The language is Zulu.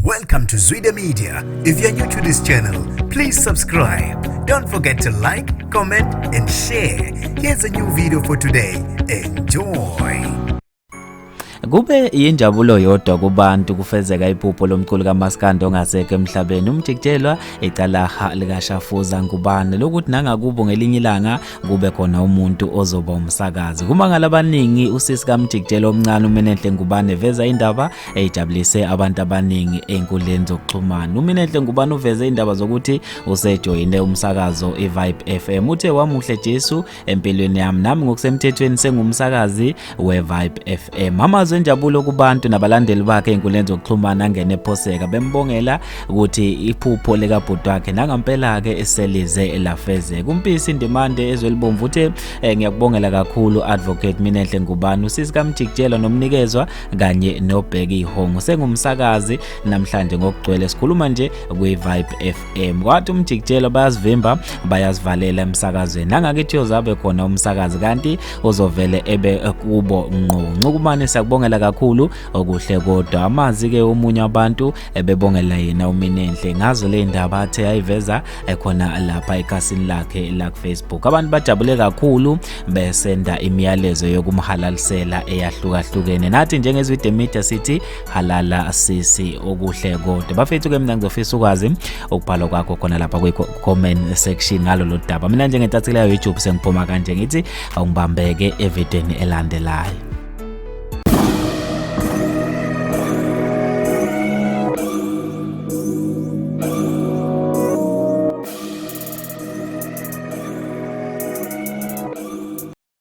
Welcome to Zwida Media. If you're new to this channel, please subscribe. Don't forget to like, comment, and share. Here's a new video for today. Enjoy. Kube yinjabulo yodwa kubantu kufezeka iphupho lomculi kaMaskandi ongasekho emhlabeni uMjikijelwa icalaha likaShafuza Ngubane lokuthi nangakubo ngelinye ilanga kube khona umuntu ozoba umsakazi. Kumangala abaningi usisi kaMjikijelwa omncane uMinenhle Ngubane veza indaba ejabulise abantu abaningi ey'nkundleni zokuxhumana. UMinenhle Ngubane uveze indaba zokuthi usejoyine umsakazo iVibe FM. Uthe wamuhle Jesu empilweni yami nami ngokusemthethweni sengumsakazi weVibe FM. Amazwi enjabulo kubantu nabalandeli bakhe ey'nkundleni zokuxhumana angene ephoseka bembongela ukuthi iphupho likabhuti wakhe nangampela-ke selize lafezeka. UMpisi Ndimande eZwelibomvu uthe ngiyakubongela kakhulu Advocate Minenhle Ngubane, usisi kaMjikijelwa nomnikezwa kanye noBheki Ihongo sengumsakazi namhlanje ngokugcwele sikhuluma nje kwi-Vibe FM. Kwathi uMjikijelwa bayazivimba bayazivalela emsakazweni nangakithi uyozabe khona umsakazi kanti uzovele ebe kubo ngqo. Ncukumane siyakubongela kakhulu okuhle kodwa amazi ke omunye abantu ebebongela yena uMinenhle ngazo le ndaba athe ayiveza khona lapha ekhasini lakhe la ku-Facebook. Abantu bajabule kakhulu besenda imiyalezo yokumhalalisela eyahlukahlukene. Nathi njengeZwide Media sithi halala sisi okuhle kodwa. Bafethu ke mina ngizofisa ukwazi ukubhala kwakho khona lapha kwi-comment section ngalolu daba. Mina njengentatheli yayo YouTube sengiphuma kanje ngithi awungibambeke evidweni elandelayo.